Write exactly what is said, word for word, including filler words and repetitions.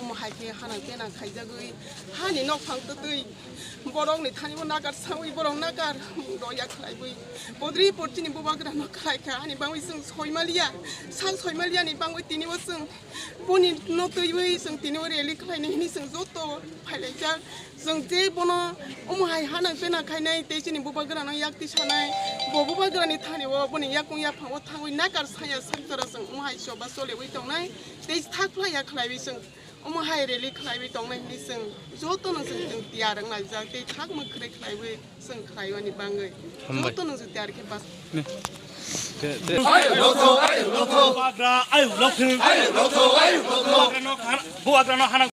Omo hai khe hanang penang khaijagwi hani nokphang twtwi borokni thani bo nakar sawi borok nakar doya khlaiwi podri porchini bubagrano khlaikha hani bangwi chwng soimaliya sak soimaliyani bangwi tini bo chwng boni no twiwi chwng tini bo rally khlainai hwnwi chwng joto phailaijak. Chwng je bono omo hai hanang pena khainai tei chini bubagrano yakti sanai, bo bubagrani thani o boni yakung yaphang o thangwi nakar saya sakjora chwng omo hai choba cholewi tongnai tei thak phlai ya khlaiwi chwng omo hai rally khlaiwi tongnai hwnwi chwng jotono chwng chwng tiyar wng laijak tei thak mwkhwrwi khlaiwi chwng khlaiwani bangwi Hambai. Jotono chwng tiyar khe bas. Bubagra, ayuk lokthwng. Bubagrano hana-, bubagrano hana-